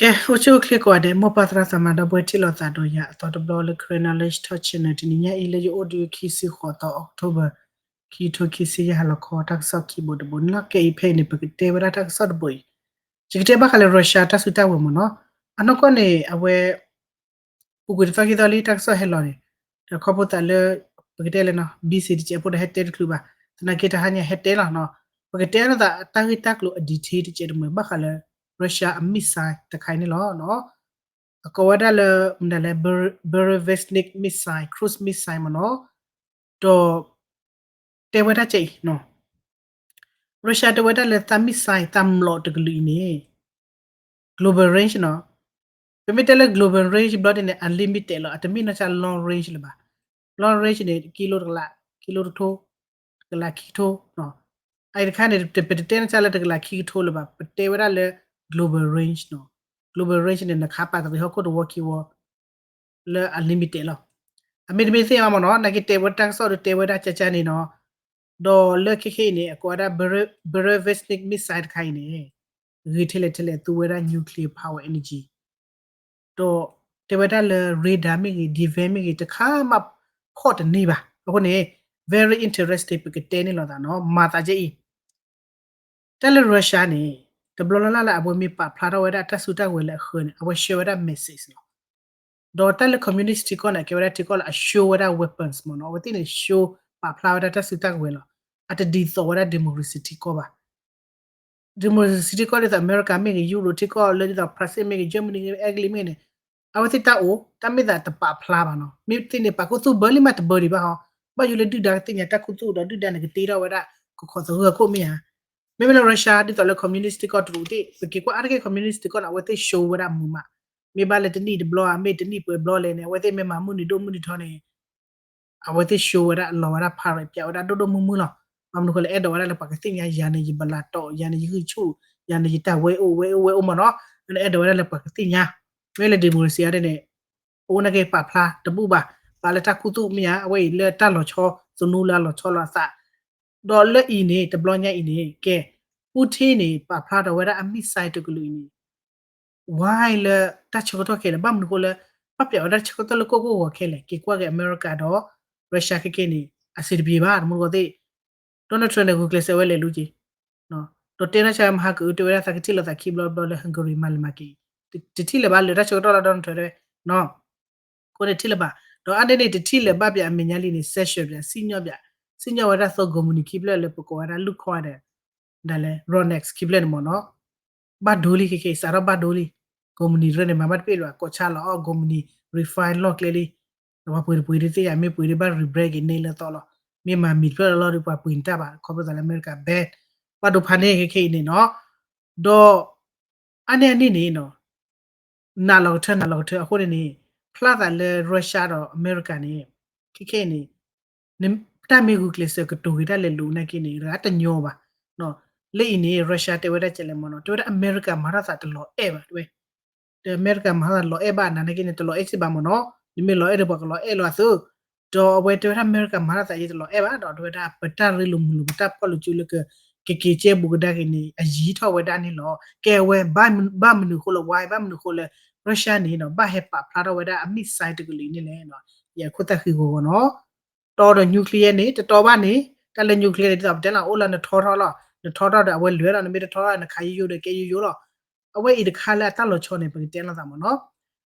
ကဲ အိၣ်ဆူၣ်အိၣ်ချ့ကိးဂၤဒဲး မိၢ်ပၢ်သရၣ်သမါဒီပုၢ်ဝဲၢ် ထံၣ်လိာ်သးဒီးယၤအသီတဘျီလၢ Karen Knowledge Talk Channel တနံၤညါအံၤ လၢယအိၣ်ဒီးခံဆံဃိးသီ October ခံထိခံဆံယဲၢ် ဟါလီၤခီ တၢ်ကစီၣ်ခံဘိတဘိန့ၣ်လီၤ. ကဲအံၤဖဲအံၤန့ၣ် ပကတဲဝဲဒၣ်တၢ်ကစီၣ်တဘိအံၤ, ယကတဲဘၣ်ဃးလၢ Russia တၢ်စုတၢ်ဝဲၤမ့ၢ်နီၤ, အနီၢ်ကီၢ်န့ၣ် အဝဲ ပူၤကွံာ်တသီခံသီလံ တၢ်ကစီၣ်ဟဲလီၤန့ၣ်, ဒီးခီဖျိသးလၢ ပကတဲလဲၣ်နီၤ busy တစဲးဖိဒီးဟဲတဲတချုးဘၣ်, သနာ်က့တဟါညါဟဲတဲလီၤနီၤ, ပကတဲလိာ်သးတၢ်ဂ့ၢ်တၢ်ကျိၤအ detail တစဲးတမှဲၤ ဘၣ်ဃးလၢ Russia အ missile တခါအံၤန့ၣ်လီၤ. အကိးဝဲဒၣ်လၢ မနုၤလဲၣ် Burevestnik missile, cruise missile မ့ၢ်နီၤ, ဒီး တဲဝဲဒၣ်ကဲအံၤနီၤ, Russia တဲဝဲဒၣ်လၢသး missile သးမျိာ်တကလုာ်အံၤန့ၣ် global range နီၤ, ပမ့ၢ်တဲလၢ global range ဘျီဒ်န့ၣ် အ limit တဲလီၤ, အတမ့ၢ်နီၢ်ကီၢ် long range လၢၤဘၣ်. Long range န့ၣ် ကံလိတကလး, ကံလိတထိ, တကလးခံကထိ, အအံၤတခါန့ၣ် ပတတဲနီၢ်ကီၢ်လၢတကလးခံကထိလၢၤဘၣ်, ပတဲဝဲဒၣ်လၢ global range နီၤ, global range န့ၣ် နခးပာ်တရံးဟီၣ်ခိၣ်တဝီခံဝီ လၢအ limit တဲလီၤ. အမ့တမ့ၢ်သ့ၣ်ညါမ့ၢ်နီၤ, နာ်က့တဲဝဲတၢ်ကစီၣ်ဒီးတဲဝဲဒၣ်ကၠၢ်ကၠၢ်န့ၣ်နီၤ, ဒီးလၢခဲခဲအံၤန့ၣ် အကိးဝဲဒၣ် Burevestnik missile တခါအံၤန့ၣ် ဂ့ၤထဲလဲၣ်ထဲလဲၣ် သူဝဲဒၣ် nuclear power energy ဒီးတဲဝဲဒၣ်လၢ radar မ့ၢ်ဂ့ၤ defense မ့ၢ်ဂ့ၤ တခါမးဖီၣ်တန့ၢ်ဘၣ်. အဃိန့ၣ် very interesting ပကတဲန့ၢ်လိာ်သးနီၤ, မၤသးကဲအံၤ တၢ်လၢ Russia န့ၣ် တဘျီလၢ်လၢ်လၢအဝဲမ့ၢ်ပာ်ဖျါထီၣ်ဝဲဒၣ်တၢ်စုတၢ်ဝဲၤလၢအဃၢၤန့ၣ် အဝဲ share ဝဲဒၣ် message လီၤ. ဒီးတၢ်လၢ communist ထံကီၢ်န့ၣ် အကဲဝဲဒၣ်ထံကီၢ်လၢအ show ဝဲဒၣ် weapons မ့ၢ်နီၤ, အဝဲသ့ၣ်န့ၣ် show ပာ်ဖျါဝဲဒၣ်တၢ်စုတၢ်ဝဲၤလီၤ. အတဒ်သိးဝဲဒၣ် democracy ထံကီၢ်ဘၣ်. democracy ထံကီၢ်ဒ်သိး အမဲရကၤမ့ၢ်ဂ့ၤ, Europe ထံကီၢ်လၢဒ်သိး France မ့ၢ်ဂ့ၤ, Germany မ့ၢ်ဂ့ၤ, Italy မ့ၢ်ဂ့ၤန့ၣ် အဝဲသ့ၣ်တၢ်အိၣ် တၢ်မ့ၢ်သးတပာ်ဖျါဘၣ်နီၤ. မ့ၢ်သ့ၣ်န့ၣ် ပာ်ခူသူၣ်ဘၢလံမးတဘၢဒံးဘၣ်ဟီ, ဘၣ်ယိၣ်လၢဒုၣ်ဒါကသ့ၣ်ညါတၢ်ခူသူၣ်ဒီး ဒုၣ်ဒါန့ၣ်ကတ့ထီၣ်ဝဲဒၣ် ကခီသဂၢၢ်ခိၣ်မ့ၢ်ဧါ. မ့မ့ၢ်လၢ Russia ဒ်သိးလၢ communist ထံကီၢ်တရူးသ့ၣ် ပက့ၤကွၢ်အါတက့ၢ် communist ထံကီၢ်န့ၣ် အဝဲသ့ၣ် show ဝဲဒၣ်မုာ်မး, မ့ၢ်ဘၣ်လၢတနံၣ်တဘျီဧါ မ့ၢ်တနံၣ်ပှဲၤဘျီလဲၣ်န့ၣ် အဝဲသ့ၣ်မ့ၢ်မၤမုၢ်နံၤဒိၣ်မုၢ်နံၤထီန့ၣ် အဝဲသ့ၣ် show ဝဲဒၣ် လီၤဝဲဒၣ် parade ပၠးဝဲဒၣ်ဒိၣ်ဒိၣ်မုၢ်မုၢ်လီၤ. ဘၣ်မနုၤဃိလဲၣ် အဲၣ်ဒိးဝဲဒၣ်လၢပှၤကသ့ၣ်ညါ ယၤန့ၣ်ယဘလးတီၢ်, ယၤန့ၣ်ယဂံၢ်ဆူၣ်, ယၤန့ၣ်ယတၢ်ဝဲအိၣ် ဝဲအိၣ် ဝဲအိၣ်မ့ၢ်နီၤ, အဲၣ်ဒိးဝဲဒၣ်လၢပှၤကသ့ၣ်ညါ. မ့ၢ်လၢ democracy အံၤန့ၣ် အိၣ်နာ်က့ပာ်ဖျါတဘူၣ်ဘၣ်, ပာ်လၢတၢ်ခူသူၣ်မ့ၢ်ဧါ, အဝဲအံၤလၢတၢ်လီၤဆီ သနူလၢအလီၤဆီလီၤအသး ဒီးလၢအံၤန့ၣ် တဘျီညါအံၤန့ၣ် ကဲ Putin န့ၣ် ပာ်ဖျါထီၣ်ဝဲဒၣ်အ missile တကလုာ်အံၤန့ၣ် why လၢတၢ်ဆၢကတီၢ်ခဲလၢာ် ဘၣ်မနုၤဃိလၢ ဘၣ်ပၠးဝဲဒၣ်ဆၢကတီၢ်လၢကိၢ်ကိၢ်ဂီၤခဲလၢာ် က့ၤကွၢ်က့ၤအမဲရကၤဒီး Russia ခဲကဲန့ၣ် အဆင်တပြေဘၣ် တမူတကိးသ့ၣ် Donald Trump န့ၣ် ဂုာ်ကျဲးစၢးဝဲလဲၤလူက့ၤ ဒီးတဲနီၢ်ကီၢ်မဟါကအု တဲဝဲဒၣ်သးကထံၣ်လိာ်သးခံဘျီဘျီလၢ Hungary မၤလဲၤမၤက့ၤ တထံၣ်လၢၤဘၣ်လၢတၢ်ဆၢကတီၢ်လၢ Donald Trump တဲဝဲ အဃိန့ၣ်တထံၣ်လၢၤဘၣ်, ဒီးအါန့ၢ်န့ၣ် တထံၣ်လၢၤဘၣ်ပၠးအမဲာ်ညါလံန့ၣ် sanction ပၠး စံၣ်ညီၣ်ပၠး, စံၣ်ညီၣ်ဝဲဒၣ်သီ ကုမ္ပဏီ ခံဖျၢၣ်လၢပကိးဝဲဒၣ် Lukoil ဒီး ဒ်လဲၣ် Rosneft ခံဖျၢၣ်န့ၣ်မ့ၢ်နီၤ, ဘၣ်ဒိလံခဲကဲ စးထီၣ်ဘၣ်ဒိလံ, ကုမ္ပဏီ ရဲၣ်န့ၣ် မၤဘၣ်တပ့ၢ်လၢၤဘၣ် ကိးဆါလီၤအီၣ် ကုမ္ပဏီ refine လီၢ်ကျဲလံ, ဒီးပှၤပှ့ၤတပှ့ၤဒ်သ့ၣ်ညါ မ့ၢ်ပှ့ၤဒ်ဘၣ် rebrand က့ၤန့ၢ်လၢသီလီၤ, မ့ၢ်မၤမံၤတဖျၢၣ်လီၤလီၤဒီး ပှၤပှ့ၤန့ၢ်တၢ်ဘၣ် ခီဖျိသးလၢအမဲရကၤ ban ဘၣ်ဒိဖးန့ၣ်ခဲကဲအံၤန့ၣ်နီၤ, ဒီး အါန့ၢ်အန့ၣ်န့ၣ်နီၤ နးလီၤကထၢနးလီၤကထၢအဃိန့ၣ်န့ၣ် ဖျါသးလၢ Russia ဒီးအမဲရကၤန့ၣ် ခဲခဲအံၤန့ၣ် န တၢ်မ့ၢ်ဂုာ်ကျဲးစၢးကတိၤက့ၤတၢ်လဲၤလိာ်နာ်က့န့ၣ် တဂၤတညီဘၣ်. လၢအံၤန့ၣ် Russia တဲဝဲဒၣ်ကလဲၣ်မ့ၢ်နီၤ, တဲဝဲဒၣ်အမဲရကၤမၤထီၣ်သးတလီၤအဲၣ်ဘၣ်တဲဝဲ, ဒီးအမဲရကၤမၤထီၣ်သးတလီၤအဲၣ်ဘၣ်နာ်က့န့ၣ် တလီၤအဲၣ်စ့ၢ်ဘၣ်မ့ၢ်နီၤ, နမ့ၢ်လီၤအဲၣ်ဒီးပှၤကလီၤအဲၣ်လီၤအသိး, ဒီးအဝဲတဲဝဲဒၣ်အမဲရကၤမၤထီၣ်သးယဲတလီၤအဲၣ်ဘၣ်ဒီး တဲဝဲဒၣ်ပတၢ်ရ့လိာ်မုာ်လိာ် ပတၢ်ဖီၣ်လိာ်စုလၢက ကက့ၤကဲဘူးကဒါက့ၤန့ၣ် အယံာ်ထီၣ်ဝဲဒၣ်န့ၣ်လီၤ. ကဲဝဲ ဘၣ်မနုၤဃိလၢ why ဘၣ်မနုၤဃိလၢ Russia န့ၣ်နီၤ ဘၣ်ဟဲပာ်ဖျါထီၣ်ဝဲဒၣ်အ missile တကလုာ်န့ၣ်လဲၣ်နီၤ, ယခိၣ်သၣ်ဃံဂီၤဂီၤနီၤ, တီဒီး nuclear န့ၣ် တတီဘၣ်န့ၣ် တၢ်လၢ nuclear န့ၣ် ဒ်သိးပတဲလီၤ အိၣ်လၢနထီထီၣ်လီၤ, နထီထီၣ်ဒီးအဝဲလဲၤလီၤ, နမ့ၢ်တထီထီၣ် နခးယိယိဒီးကဲယိယိလီၤ. အဝဲအံၤတခါလၢအတၢ်လီၤဆီန့ၣ် ပကတဲလိာ်သးမ့ၢ်နီၤ.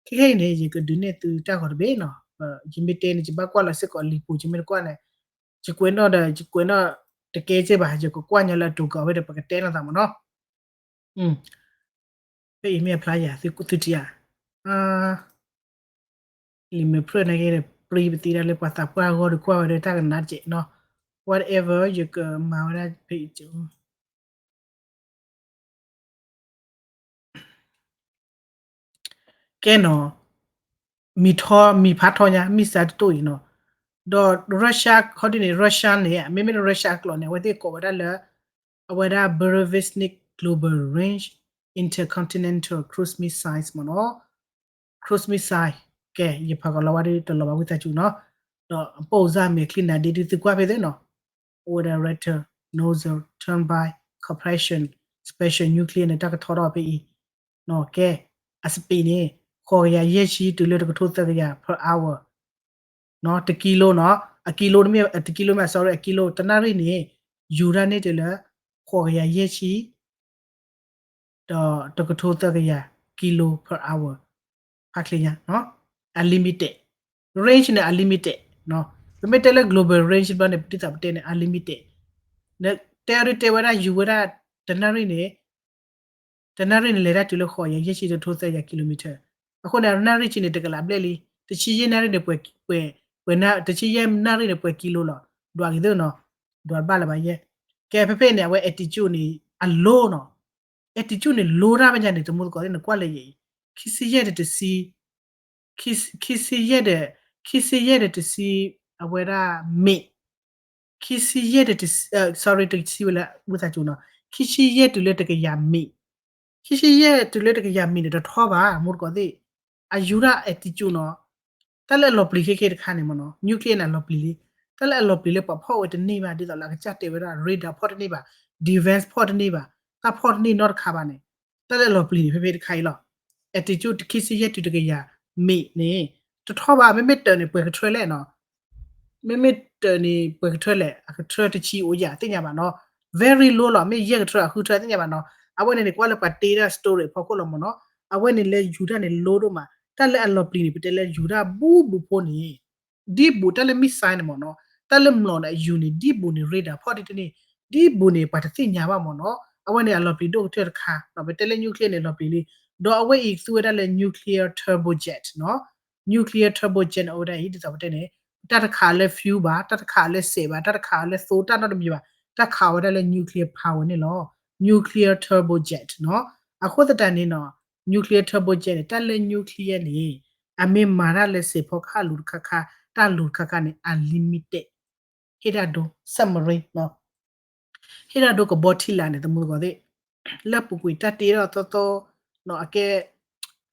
ခဲခဲအံၤန့ၣ် ယကဒုးနဲၣ်သုတၢ်ဂီၤတဘ့ၣ်နီၤ, ယမ့ၢ်တဲန့ၣ် ယဘၣ်ကွၢ်လီၤစ့ၢ်ကီးလံာ်ပူၤ ယမ့ၢ်တကွၢ်န့ၣ် ယကွဲးနီၣ်ဒီး ယကွဲးနီၣ်တကဲစ့ၢ်ဘၣ်, ယကကွၢ်ညီလၢအတိၤကီးဝဲဒီး ပကတဲလိာ်သးမ့ၢ်နီၤ. ဖဲအံၤမ့ၢ်အဖျါယၤ သုထံၣ်ဧါ, လံာ်မဲာ်ဖျၢၣ်နာ်က့ဒီး ပြံပသံဒၣ်လၢပှၤသးပှၢ်အဂီၢ်ဒီး ကွၢ်ဝဲဒီးတၢ်ကနါတကဲးနီၤ, whatever ယကမၤဝဲဒၣ်ဖဲအံၤ ကဲနီၤ, မံၤထီ မံၤဖးထီညါ missile တတိၢ်အံၤနီၤ, ဒီး Russia ခီဒ်န့ၣ် Russia န့ၣ် မ့မ့ၢ်လၢ Russia အကျိာ်န့ၣ် အဝဲသ့ၣ်ကိးဝဲဒၣ်လၢ အဝဲဒၣ် Burevestnik Global Range Intercontinental Cruise Missiles မ့ၢ်နီၤ, cruise missile, ကဲ ယဖးကီးလီၤဝဲဒၣ်တလီၤဘၣ်ဝံသးစူၤနီၤ, ဒီး ပုံစံ မဲာ်ချံနၤဒ့ဒုး သုကွၢ်ဖဲသ့နီၤ, အိၣ်ဝဲဒၣ် rotor, nozzle, turbine, compression, special nuclear န့ၣ် တၢ်ကထီထီၣ်ဖဲအံၤ, ကဲ အ speed န့ၣ် ဃိးကယၤယဲၢ်ဆံတုၤလၢတကထိသၢကယၤ per hour, တကံလိနီၤ, အကံလိတမ့ၢ် တကံလိမ့ၢ် sorry အကံလိ တနၣ်ရံၣ်န့ၣ် ယူၤတၢ်န့ၢ်တုၤလၢ ဃိးကယၤယဲၢ်ဆံ ဒီးတကထိသၢကယၤ ကံလိ per hour, ဖးချ့ညါ, unlimited, range န့ၣ် unlimited, ပမ့ၢ်တဲလၢ global range ဘျီန့ၣ် ဒ်သိးပတဲန့ၣ် unlimited, တဲအီၤဒုးတဲဝဲဒၣ်ယူၤဝဲဒၣ် တနၣ်ရံၣ်န့ၣ် တနၣ်ရံၣ်န့ၣ် လဲၤတၢ်တုၤလၢ ဃိးကယၤယဲၢ်ဆံ တကထိသၢကယၤ kilometer, အဃိန့ၣ် နၣ်ရံၣ်ဆံန့ၣ် တကလးဘျဲၣ်လံ, တဆံယဲၢ်နၣ်ရံၣ်န့ၣ် ပှဲၤ, ပှဲၤ, တဆံယဲၢ်နၣ်ရံၣ်န့ၣ် ပှဲၤကံလိလီၤ, ဒွးက့ၤသ့နီၤ, ဒွးတဘၣ်လၢၤဘၣ်ယဲၢ်, ကဲဖဲဖဲန့ၣ် အဝဲ altitude န့ၣ် အ low နီၤ, altitude န့ၣ် low တၢ်ဘၣ်ညါန့ၣ် တမူသကိးသ့ၣ် နကွၢ်လၢယဲၢ်အံၤ, ခံဆံယဲၢ်ဒီးတဆံ ခံဆံယဲၢ်ဒီး, ခံဆံယဲၢ်ဒီးတဆံ, အဝဲဒၣ်မ့ၣ်, ခံဆံယဲၢ်ဒီးတဆံ, sorry တဆံဝဲလၢဝံသးစူၤနီၤ, ခံဆံယဲၢ်တုၤလၢတကယၤမ့ၣ်, ခံဆံယဲၢ်တုၤလၢတကယၤမ့ၣ်န့ၣ် တထီဘၣ် မူသကိးသ့ၣ်, အယူၤဒၣ် altitude နီၤ, တၢ်လၢအလီၤပျံၤခဲခဲတခါန့ၣ်မ့ၢ်နီၤ nuclear န့ၣ် အလီၤပျံၤလံ, တၢ်လၢအလီၤပျံၤလၢပှၤဖီၣ်ဝဲတန့ၢ်ဘၣ် ဒ်သိးလၢအကစၢ်တဲဝဲဒၣ် radar ဖီၣ်တန့ၢ်ဘၣ်, defense ဖီၣ်တန့ၢ်ဘၣ်, တၢ်ဖီၣ်တန့ၢ်နီတခါဘၣ်န့ၣ်, တၢ်လၢအလီၤပျံၤန့ၣ် ဖဲဖဲတခါအံၤလီၤ, altitude ခံဆံယဲၢ်တုၤတကယၤမ့ၣ်န့ၣ် တထီဘၣ် မ့မ့ၢ်တၢၢ်န့ၣ် ပှဲၤကထြၢလဲၣ်နီၤ မ့မ့ၢ်တၢၢ်န့ၣ် ပှဲၤကထြၢလဲၣ် အကထြၢတဆံအိၣ်ယၤ သ့ၣ်ညါဘၣ်နီၤ, very low လီၤ မ့ၢ်ယဲၢ်ကထြၢ အဃုထြၢ သ့ၣ်ညါဘၣ်နီၤ, အဝဲန့ၣ်န့ၣ် ကွၢ်လၢပှၤတ့ဒၣ် story ဖီခိၣ်လီၤမ့ၢ်နီၤ, အဝဲန့ၣ်လၢယူၤတၢ်န့ၣ် low ဒိၣ်မး, တၢ်လၢအလီၤပျံၤန့ၣ် ပတဲလၢယူၤတၢ်ဘူးဘူးဖိန့ၣ် ဒ်ဘူးတၢ်လၢ missile န့ၣ်မ့ၢ်နီၤ, တၢ်လၢမျိာ်န့ၣ် အယူၤန့ၣ် ဒ်ဘူးန့ၣ် radar ဖီၣ်တန့ၢ်, ဒ်ဘူးန့ၣ် ပှၤတသ့ၣ်ညါဘၣ်မ့ၢ်နီၤ, အဝဲန့ၣ်အလီၤပျံၤဒိၣ်ကတၢၢ်တခါ, ပတဲလၢ nuclear န့ၣ် လီၤပျံၤလံ, ဒီးအဝဲအံၤသူဝဲဒၣ်လၢ nuclear turbojet နီၤ, nuclear turbojet န့ၣ် အဝဲဒၣ်အံၤ ဒ်သိးပတဲန့ၣ်, တၢ်တခးလၢ fuel ဘၣ်, တၢ်တခးလၢစဲးဘၣ်, တၢ်တခးလၢသိတၢ်နီတမံၤဘၣ်, တၢ်ခးဝဲဒၣ်လၢ nuclear power န့ၣ်လီၤ, nuclear turbojet နီၤ, အဃိသတးန့ၣ်နီၤ, nuclear turbojet န့ၣ် တၢ်လၢ nuclear န့ၣ် အမ့ၢ်မၤတၢ်လၢစဲးဖီကဟၣ်လူၤတခါခါ, တၢ်လူၤတခါခါန့ၣ် unlimited, ဟ့ၣ်တၢ်ဒိ submarine နီၤ ဟ့ၣ်တၢ်ဒိကဘီထံလာ်န့ၣ် တမူသကိးသ့ၣ်, လၢပူၤကွံာ်တၢ်တ့ထီၣ်သီသီ, အကဲ,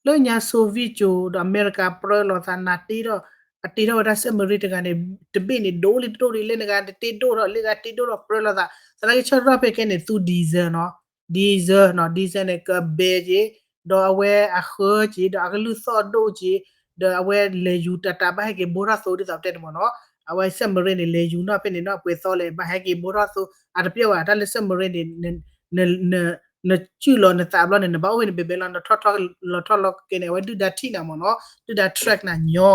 လၢညါ Soviet ကၠိဒီးအမဲရကၤပြၢလိာ်သးနၤတ့ထီၣ်, အတ့ထီၣ်ဝဲဒၣ် submarine တဂၤန့ၣ်, တဘ့ၣ်န့ၣ်ဒိၣ်လံတဒိၣ်ဒံးလၢနဂၤတ့ဒိၣ်ထီၣ်, လၢဂၤတ့ဒိၣ်ထီၣ်ပြၢလိာ်သး, သနာ်က့ဆၢထီၣ်ဖဲကဲန့ၣ် သူ diesel နီၤ, diesel နီၤ, diesel န့ၣ် ကဘဲက့ၤ, ဒီးအဝဲအဃၢက့ၤ, ဒီးအကလုၢ်သီၣ်ဒိၣ်က့ၤ, ဒီးအဝဲလဲၤယူၤတၢ်တၢ်ဘၣ်ဟဲက့ၤဘိထီၣ်သိဒ်သိးပတဲန့ၣ်မ့ၢ်နီၤ, အဝဲ submarine န့ၣ် လဲၤယူၤနီၣ်ဖဲန့ၣ်နီၣ် ပှဲၤသီလဲၣ် ဘၣ်ဟဲက့ၤဘိထီၣ်သိ, အတပျဲၢ်ဘၣ် တၢ်လၢ submarine န့ၣ်, နကုၢ်လီၤနသးဘျီန့ၣ် နဘၣ်အိၣ်ဖဲန့ၣ်ဘဲဘဲလီၤ, နထီၣ်ထီၣ်လီၤထီၣ်လီၤကဲန့ၣ် အဝဲဒုၣ်ဒါထံၣ်နၤမ့ၢ်နီၤ, ဒုၣ်ဒါ track နၤညီ,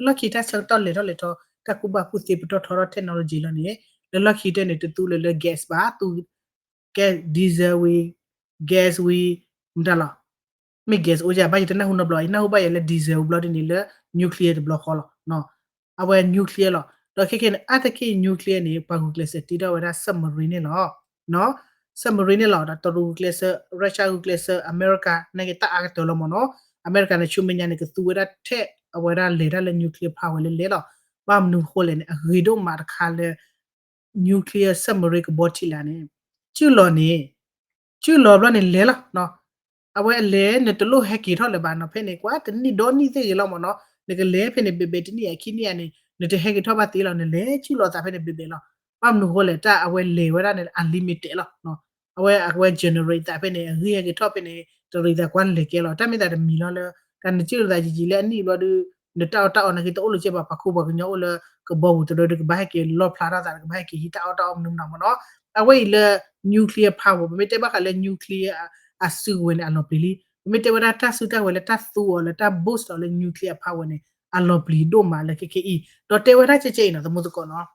လီၢ်ခံတၢ်ဆၢကတီၢ်လဲၤထီၣ်လဲၤထီ, တၢ်ကူၣ်ဘၣ်ကူၣ်သ့ပတီၢ်ထီထီၣ် technology လီၤန့ၣ်, လၢလီၢ်ခံတၢ်န့ၣ် တသူလၢၤလၢ gas ဘၣ်, သူ ကဲ diesel ဝံၤ, gas ဝံၤ, မတၤလီၤ, မ့ၢ် gas အိၣ်ယၤ ဘၣ်ယတနၢ်ဟူနီတဘျီ, ယနၢ်ဟူဘၣ်ယၤလၢ diesel ဘျီဒ်န့ၣ်လၢ nuclear တဘျီဃီလီၤ. အဝဲ nuclear လီၤ. ဒီးခဲခဲန့ၣ် အါတက့ၢ် nuclear န့ၣ် ပှၤဂုာ်ကျဲးစၢးတ့ထီၣ်ဝဲဒၣ် submarine န့ၣ်လီၤ. submarine န့ၣ်လီၤ. ဒီးတရူးဂုာ်ကျဲးစၢး, Russia ဂုာ်ကျဲးစၢး, အမဲရကၤ နာ်က့တၢ်အါကတၢၢ်လီၤမ့ၢ်နီၤ. အမဲရကၤန့ၣ် ဆူမဲာ်ညါန့ၣ် ကသူဝဲဒၣ်ထဲအဝဲဒၣ်လဲၤတၢ်လၢ nuclear power လဲၤလဲၤလီၤ. ဘၣ်မနုၤဃိလဲၣ်န့ၣ် အဂ့ၤဒိၣ်မးတခါလၢ nuclear submarine ကဘီထံလာ်န့ၣ် ကၠုၣ်လီၤန့ၣ် ကၠုၣ်လီၤဘျီန့ၣ်လဲၤလီၤ. အဝဲအလဲၤ နတလိၣ်ဟဲက့ၤထီၣ်လၢၤဘၣ်နီၤ, ဖဲန့ၣ် ကွၢ်တနံၣ်ဒီနံၣ်သ့ၣ်ဂ့ၤလီၤမ့ၢ်နီၤ, နကလဲၤဖဲန့ၣ် ဘဲဘဲတနံၣ်အခံနံၣ်အန့ၣ် နတဟဲက့ၤထီၣ်ဘၣ်သ့လီၤ, နလဲၤကၠုၣ်လီၤသးဖဲန့ၣ် ဘဲဘဲလီၤ. ဘၣ်မနုၤဃိလဲၣ် တၢ်အဝဲလဲၤဝဲဒၣ်န့ၣ် unlimited လီၤ. အဝဲ အဝဲ generate သးဖဲန့ၣ် အဂံၢ်ဟဲက့ၤထီၣ်ဖဲန့ၣ် တရံးသးကွၢ်လဲၤကဲလီၤ. တၢ်မ့ၢ်သးတမံၤလီၤလၢ တၢ်နကၠုၣ်လီၤသးယံာ်ယံာ်လၢအနံၣ်ဘျီဒီး နတၢ်အီၣ်တၢ်အီနာ်က့ တအိၣ်လၢၤကဲဘၣ်, ပှၤခိပှၤကညီအိၣ်လၢကဘီပူၤတရၢဒီး ကဘၣ်ဟဲက့ၤလီၣ်ဖျါထီၣ်သး ကဘၣ်ဟဲက့ၤဟံးတၢ်အီၣ်တၢ်အီမနုၤမနုၤမ့ၢ်နီၤ. အဝဲအံၤလၢ nuclear power ပမ့ၢ်တဲဘၣ်ဃးလၢ nuclear အစုကဝဲၤန့ၣ် အလီၤပျံၤလံ. ပမ့ၢ်တဲဝဲဒၣ်တၢ်စုတၢ်ဝဲၤလၢတၢ်သူအီၤလၢတၢ် boost အီၤလၢ nuclear power န့ၣ် အလီၤပျံၤဒိၣ်မးလၢခဲခဲအံၤ, ဒီးတဲဝဲဒၣ်ကဲကဲအံၤနီၤ သမူသကိးနီၤ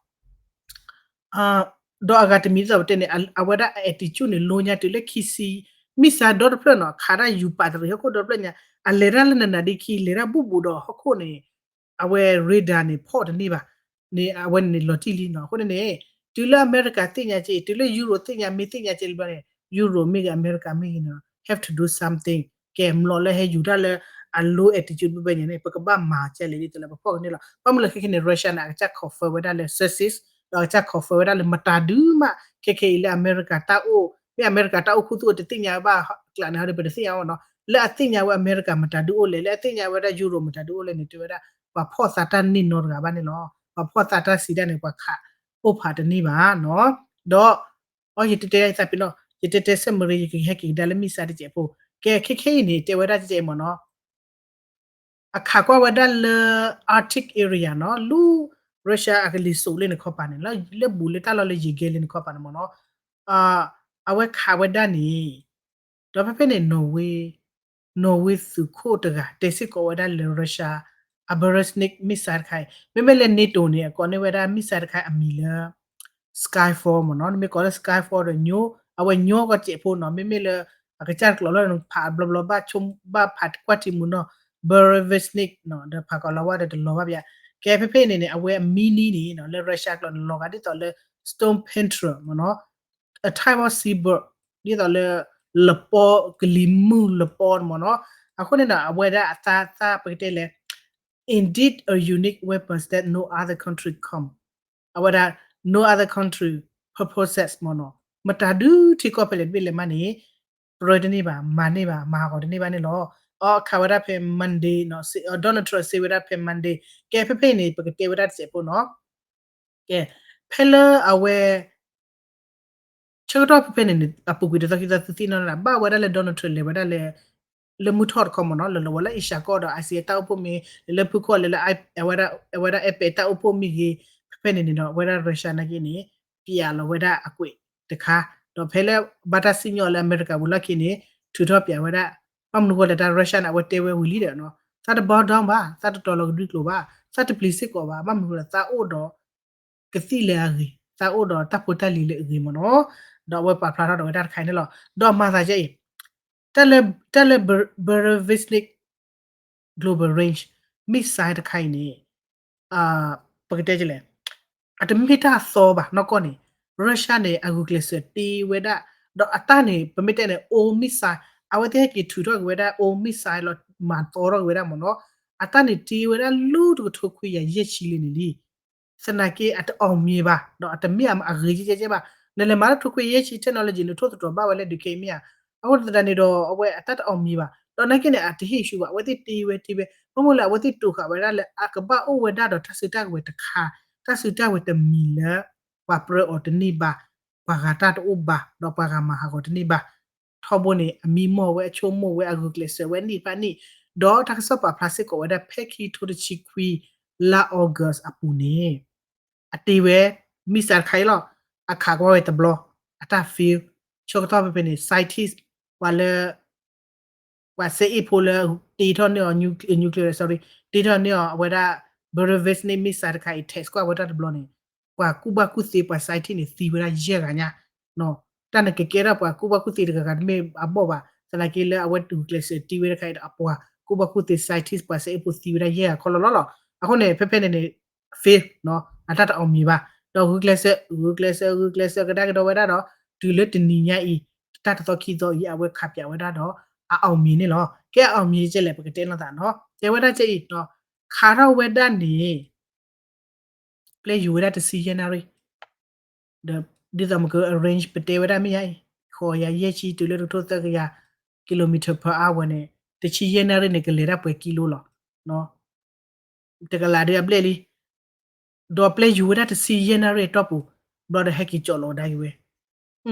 ဒီးအဂၤတမံၤဒ်သိးပတဲန့ၣ် အဝဲဒၣ်အ attitude န့ၣ် လိညါတုၤလၢခံဆံ, မံၣ်စါဒီတဖျၢၣ်နီၤ ခးတၢ်ယူၤပာ်တရံးဟီၣ်ခိၣ်ဒီတဖျၢၣ်ညါ, အလဲၤတၢ်လၢနနၤဒ့ခံ လဲၤတၢ်ဘူးဘူးဒီးဟီၣ်ခိၣ်န့ၣ် အဝဲ radar န့ၣ် ဖီၣ်တန့ၢ်ဘၣ်, န့ၣ် အဝဲန့ၣ်န့ၣ်လီၤတံၢ်လံနီၤ. အဃိန့ၣ်န့ၣ် တုၤလၢအမဲရကၤသ့ၣ်ညါကဲအံၤ တုၤလၢယူရိၤသ့ၣ်ညါ မ့ၢ်သ့ၣ်ညါကဲလံဘျီန့ၣ် ယူရိၤမ့ၢ်ဂ့ၤ အမဲရကၤမ့ၢ်ဂ့ၤန့ၣ် have to do something. ကဲ မျိာ်လၢဟဲယူၤတၢ်လၢအ low attitude ဘၣ်ဘၣ်ညါန့ၣ် ပကဘၣ်မၤကဲလဲၣ်ဒ်သိးလၢပဖီၣ်ကန့ၢ်လီၤ. ဘၣ်မနုၤလဲၣ်ခဲခဲန့ၣ် Russia န့ၣ် အကစၢ် confirm ဝဲဒၣ်လၢ sources ဒီးအကစၢ် confirm ဝဲဒၣ်လၢမတၤဒုမး ခဲခဲအံၤလၢအမဲရကၤတၢ်အိၣ် မ့ၢ်အမဲရကၤတၢ်အိၣ်ခူသူၣ်အိၣ်တသ့ၣ်ညါဘၣ်ကျးန့ၣ်ဟီဒီး ပတသ့ၣ်ညါဘၣ်နီၤ. လၢအသ့ၣ်ညါဝဲအမဲရကၤမတၤဒုအိၣ်လဲၣ်, လၢအသ့ၣ်ညါဝဲဒၣ်ယူရိၤမတၤဒုအိၣ်လဲၣ်န့ၣ် တဲဝဲဒၣ် ပှၤဖီၣ်သးတၢ်န့ၢ်နီတဂၤဘၣ်န့ၣ်လီၤ. ပှၤဖီၣ်သးတၢ်စံးတၢ်န့ၣ် ပှၤခးအိၣ်ဖးတန့ၢ်ဘၣ်နီၤ. ဒီး အီ ယတဲတဲသးပ့ၤနီၤ ယတဲတဲ submarine ယကဟဲက့ၤကဒါလၢ missile တစဲးဖိ, ကဲ ခဲခဲအံၤန့ၣ် တဲဝဲဒၣ်တစဲးအံၤမ့ၢ်နီၤ အခးကွၢ်ဝဲဒၣ်လၢ Arctic area နီၤ လၢ Russia အကလံၤစိးလၢန့ၣ်ခီပၤန့ၣ် လၢဘူးလၢတၢ်လီၢ်လၢယံၤကဲလၢန့ၣ်ခီပၤန့ၣ်မ့ၢ်နီၤ အဝဲခးဝဲဒၣ်န့ၣ် ဒီးဖဲဖဲန့ၣ် Norway, Norway သုးခိၣ်တဂၤ တဲစ့ၢ်ကီးဝဲဒၣ်လၢ Russia အ ballistic missile တခါအံၤ မ့မ့ၢ်လၢ NATO န့ၣ် အကိးန့ၢ်ဝဲဒၣ် missile တခါအမံၤလၢ Skyfall မ့ၢ်နီၤ. နမ့ၢ်ကိးလၢ Skyfall ဒီး အဝဲညီကီးစဲးဖိနီၤ. မ့မ့ၢ်လၢ အကစၢ်တကျိးလၢဖးဘျီဘျီဘၣ်ဆိ ဘၣ်ဖးကွၢ်ထံမူနီၤ ballistic နီၤ ဒီးဖးကီးလီၤဝါဒီးတလီၤဘၣ်ပျး. ကဲဖဲဖဲန့ၣ်န့ၣ် အဝဲအမံၤနံၤန့ၣ်နီၤ လၢ Russia ကျိာ်န့ၣ် လီၤဂာ်ဒ်သိးလၢ Storm Petrel မ့ၢ်နီၤ a type of seabird ဒ်သိးလၢ လပီ ကလံၤမုၢ်လပီမ့ၢ်နီၤ. အဃိန့ၣ်ဒီး အဝဲဒၣ်အသးသးပကတဲလဲၣ် indeed a unique weapons that no other country come အဝဲဒၣ် no other country purposes မ့ၢ်နီၤ. မတၤဒုထံကီၢ်ဖဲလဲၣ်တဘ့ၣ်လဲၣ်မးန့ၣ် ပြၢတန့ၢ်ဘၣ် မၤန့ၢ်ဘၣ် မၤဟးဂီၤတန့ၢ်ဘၣ်န့ၣ်လီၤ. အီ အခးဝဲဒၣ်ဖဲ Monday နီၤ Donald Trump စံးဝဲဒၣ်ဖဲ Monday ကဲဖဲဖဲအံၤန့ၣ် ပကတဲဝဲဒၣ်တစဲးဖိနီၤ. ကဲ ဖဲလၢအဝဲ ဆၢကတီၢ်ဖဲဖဲန့ၣ်န့ၣ် အပူၤကွံာ်တသီခံသီသုသ့ၣ်နီၣ်ဒၣ် ဘၣ်ဝဲဒၣ်လၢ Donald Trump လဲၤဝဲဒၣ်လၢ လၢမုၢ်ထီၣ်တခီမ့ၢ်နီၤ လၢလီၤဝဲလၢ Asia ကီၢ်ဒီး Asia တၢ်အိၣ်ဖှိၣ်မ့ၢ် လၢလၢဖုခီၣ်လဲၤလၢ အဝဲဒၣ် အဝဲဒၣ် APEC တၢ်အိၣ်ဖှိၣ်မ့ၢ်ဂ့ၤ ဖဲဖဲန့ၣ်န့ၣ်ဒီး အဝဲဒၣ် Russia နာ်က့န့ၣ် ပျးလီၤဝဲဒၣ်အကွဲးတခါ ဒီးဖဲလၢဘၣ်တၢ်စံၣ်ညီၣ်လၢအမဲရကၤဝံၤလီၢ်ခံန့ၣ် ထုးထီၣ်ပျးဝဲဒၣ် ဘၣ်မနုၤဃိလဲၣ်တၢ် Russia န့ၣ် အဝဲတဲဝဲဝံၤလံဒီး သးတ bow down ဘၣ် သးတတီၤလီၤကဒုကျိၤဘၣ် သးတပျံၤစ့ၢ်ကီးဘၣ် ဘၣ်မနုၤဃိလဲၣ် သးအိၣ်ဒီး ကသံၣ်လၢအဂ့ၤ သးအိၣ်ဒီးတၢ်ဖိတၢ်လံၤလၢအဂ့ၤမ့ၢ်နီၤ ဒီးအဝဲပာ်ဖျါထီၣ်ဒီးဝဲဒၣ်တခါအံၤန့ၣ်လီၤ. ဒီးမၤသးဒ်အံၤ တၢ်လၢ တၢ်လၢ ballistic global range missile တခါအံၤန့ၣ် ပကတဲလဲၣ် အတမ့ၢ်တၢ်သီဘၣ်နီၢ်ကီၢ်န့ၣ် Russia န့ၣ် အဂုာ်ကျဲးစၢးတ့ဝဲဒၣ် ဒီးအတၢ်န့ၣ် ပမ့ၢ်တဲန့ၣ် old missile အဝဲသ့ၣ်ဟဲက့ၤထုးထီၣ်က့ၤဝဲဒၣ် old missile လီၤ မၤသီထီၣ်က့ၤဝဲဒၣ်မ့ၢ်နီၤ အတၢ်န့ၣ်တ့ဝဲဒၣ်လၢတကထိခွံကယၤယဲၢ်ဆံလံန့ၣ်လံ သနာ်က့ အတ အောင်မြင် ဘၣ် ဒီးအတမ့ၢ်အဂ့ၤကဲကဲဘၣ် နလဲၤမၤလၢတကထိခွံကယၤယဲၢ်ဆံ technology နထိၣ်သတြီၤဘၣ်ဝဲလၢဒုးခဲအံၤမ့ၢ်ဧါ အဃိသတးန့ၣ်ဒီး အဝဲအတၢ်တ အောင်မြင် ဘၣ် ဒီးနာ်က့န့ၣ် အတဟ့ၣ်ဆူၣ်ဘၣ် အဝဲသ့ၣ်တ့ဝဲတ့ဝဲ ဘၣ်မနုၤလဲၣ် အဝဲသ့ၣ်တိာ်ဃာ်ဝဲဒၣ်လၢအကဘၣ်အိၣ်ဝဲဒၣ်ဒီးတၢ်စုတၢ်ဝဲၤတခါ တၢ်စုတၢ်ဝဲၤတမံၤလၢ ပှၤပြၢအီၤတန့ၢ်ဘၣ် ပှၤဂၤတၢ်တအိၣ်ဘၣ် ဒီးပှၤဂၤမၤဟးဂီၤတန့ၢ်ဘၣ် ထီဘိန့ၣ် အမံမီၢ်ဝဲအဆိကမိၣ်ဝဲအဂုာ်ကျဲးစၢးဝဲနံၣ်တဖၣ်နံၣ် ဒီးတၢ်ကစီၣ်ပာ်ဖျါစ့ၢ်ကီးဝဲဒၣ် ဖဲခံထိတဆံခွံ လါ August အပူၤန့ၣ် အတ့ဝဲ missile တခါအံၤလီၤ အခးကွၢ်ဝဲတဘျီ အတၢ် fail ဆၢကတီၢ်ဖဲဖဲန့ၣ် scientist ပှၤလၢ ပှၤစဲအ့ၣ်ဖိလၢတ့ထီၣ်န့ၢ်အီၤ nuclear sorry တ့ထီၣ်န့ၢ်အီၤအဝဲဒၣ် ballistic missile တခါအံၤ test ကွၢ်ဝဲဒၣ်တဘျီန့ၣ် ပှၤကူၣ်ဘၣ်ကူၣ်သ့ ပှၤ scientist န့ၣ် သံဝဲဒၣ်ယဲၢ်ဂၤညါ တၢ်န့ၣ်ကကဲထီၣ်ပှၤကူၣ်ဘၣ်ကူၣ်သ့တဂၤဂၤတမ့ၢ်အဘီၣ်ဘၣ် သနာ်က့လၢအဝဲဂုာ်ကျဲးစၢးတ့ဝဲတခါအံၤဒီး အပှၤကူၣ်ဘၣ်ကူၣ်သ့ scientist ပှၤစဲအ့ၣ်ဖိသံဝဲဒၣ်ယဲၢ်ဂၤခီလီၤလီၤလီၤ အဃိန့ၣ် ဖဲဖဲန့ၣ်န့ၣ် fail အတၢ်တ အောင်မြင် ဘၣ် ဒီးဂုာ်ကျဲးစၢး ဂုာ်ကျဲးစၢး ဂုာ်ကျဲးစၢးကဒါကဒီးဝဲဒၣ်ဒီး တုၤလၢတနံၤညါအံၤ တၢ်တသီခံသီအံၤ အဝဲခးပၠးဝဲဒၣ်ဒီး အ အောင်မြင် န့ၣ်လီၤ. ကဲ အောင်မြင် ကဲလဲၣ် ပကတဲလိာ်သးနီၤ တဲဝဲဒၣ်ကဲအံၤ ခးထီၣ်ဝဲဒၣ်န့ၣ် ပျဲယူၤဝဲဒၣ်တဆံယဲၢ်နၣ်ရံၣ် ဒီးဒ်သိးမ့ၢ်က အ range ပတဲဝဲဒၣ်မ့ၢ်ယါအံၤ ဃိးကယၤယဲၢ်ဆံတုၤလၢတကထိသၢကယၤ kilometer per hour ဝဲန့ၣ် တဆံယဲၢ်နၣ်ရံၣ်န့ၣ် ကလဲၤတၢ်ပှဲၤကံလိလီၤ. တကလးဒုးအဘျဲၣ်လံ ဒီးပျဲယူၤဝဲဒၣ်တဆံယဲၢ်နၣ်ရံၣ်အတီၢ်ပူၤ ဘျီဒီးဟဲက့ၤကၠီၣ်လီၤကဒါက့ၤဝဲ